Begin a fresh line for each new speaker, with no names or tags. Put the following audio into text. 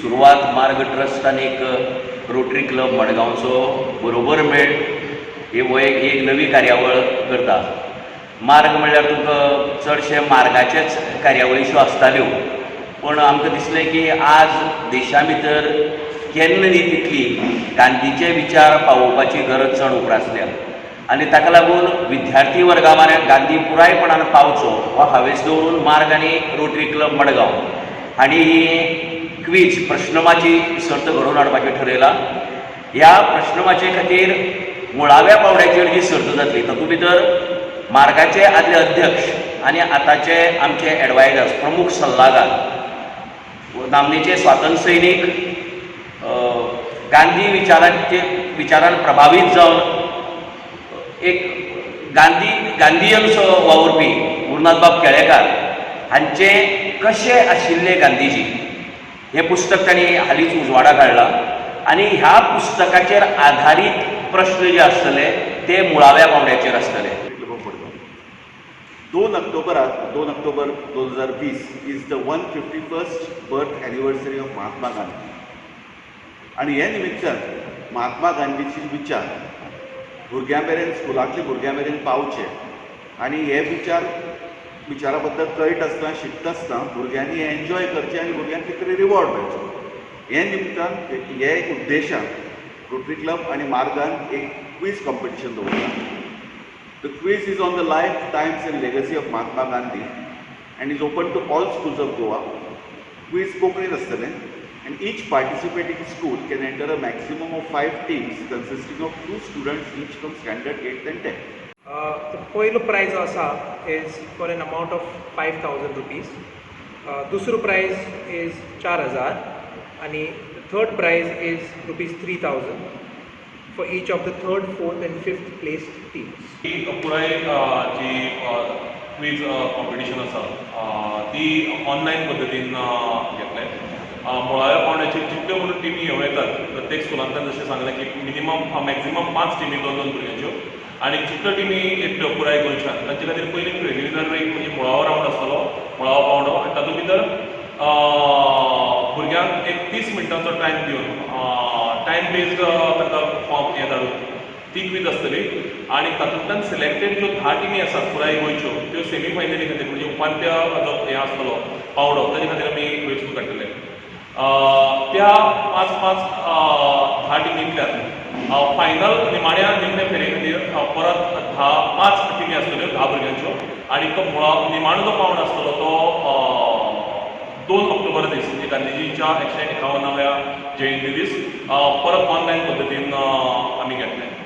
सुरवात मार्ग ट्रस्ट आनी एक रोटरी क्लब मडगांवचो बरोबर मेळ ही हो एक ही एक नवी कार्यावळ करता. मार्ग म्हणल्यार तुका चडशे मार्गाचेच कार्यावळी श्यो आसताल्यो, पूण आमकां दिसलें की आज देशा भितर केन्ना न्ही तितली गांधीचे विचार पावोवपाची गरज चड उप्रासल्या आनी ताका लागून विद्यार्थी वर्गा मेरेन गांधी पुरायपणान पावचो हो हावेस दवरून मार्ग आनी रोटरी क्लब मडगांव हांणी ही क्वीज प्रश्नमाची सर्त घडोवन हाडपाचें ठरयलां. ह्या प्रश्नमाचे खातीर मुळाव्या पावंड्याचेर जी सर्त जातली, तातूंत भितर मार्गाचे आदले अध्यक्ष आनी आतांचे आमचे एडवायजर्स, प्रमुख सल्लागार, नामनेचे स्वातंत्र्य सैनीक, गांधी विचारांचे विचारान प्रभावीत जावन एक गांधीयनसो वावुरपी गुरुनाथबाब केळेकार हांचे "कशे आशिल्ले गांधीजी" हें पुस्तक तांणी हालींच उजवाडाक हाडलां आनी ह्या पुस्तकाचेर आधारीत प्रश्न जे आसतले ते मुळाव्या पावंड्याचेर आसतले.
Club of Madgaon. 2 ऑक्टोबराक, 2 October 2020 is the 151st birth anniversary of Mahatma Gandhi आनी हे निमित्तान महात्मा गांधीचे विचार भुरग्यां मेरेन, स्कुलांतल्या भुरग्यां मेरेन पावचे आनी हे विचारा बद्दल कळटा आसतना, शिकता आसतना भुरग्यांनी हें एन्जॉय करचें आनी भुरग्यांक कितें तरी रिवॉर्ड मेळचो, हे निमतान, हे उद्देशान रोटरी क्लब आनी मार्गान एक क्वीज कॉम्पिटिशन दवरलां. The quiz is on the life, times and legacy of Mahatma Gandhi and is open to all schools of Goa. Quiz कोंकणीत आसतलें and each participating school can enter a maximum of five teams consisting of two students each from standard 8th and 10th.
The पयलो prize जो आसा is for an amount of ₹5000. दुसरो prize is 4000 आनी third prize is ₹3000 for each of the third, fourth and fifth placed teams.
ही पुराय जी quiz competition आसा, ती online पद्दतीन घेतले. मुळाव्या पावंड्याचेर जितल्यो म्हणून टिमी येवं येतात प्रत्येक स्कुलांतल्यान, जशें सांगलें की मिनिमम मॅक्झिमम पांच टिमी, दोन दोन भुरग्यांच्यो, आनी जितल्यो टिमी येतल्यो पुराय गोंयच्यान तांचे खातीर पयलीं प्रिलिमिनरी म्हणजे मुळावो रावंड आसतलो, मुळावो पावंडो, आनी तातूंत भितर भुरग्यांक एक 30 मिनटांचो टायम दिवन, टायम बेस्ड तांकां फॉर्म हें धाडून ती क्वीज आसतली आनी तातूंतल्यान सिलेक्टेड ज्यो 10 टिमी आसात पुराय गोंयच्यो, त्यो सेमी फायनली खातीर, म्हणजे उपांत्य जो हें आसतलो पावंडो, ताजे खातीर आमी वेंचून काडटले. त्या पांच पांच 10 टिमींतल्यान फायनल निमाण्या निमणे फेरे खातीर परत 10 पांच टिमी आसतल्यो 10 भुरग्यांच्यो आनी तो मुळा निमाणो जो पावंडो आसतलो तो 2 ऑक्टोबर दीस, म्हणजे गांधीजींच्या 151व्या जयंती दीस, परत ऑनलायन पद्दतीन.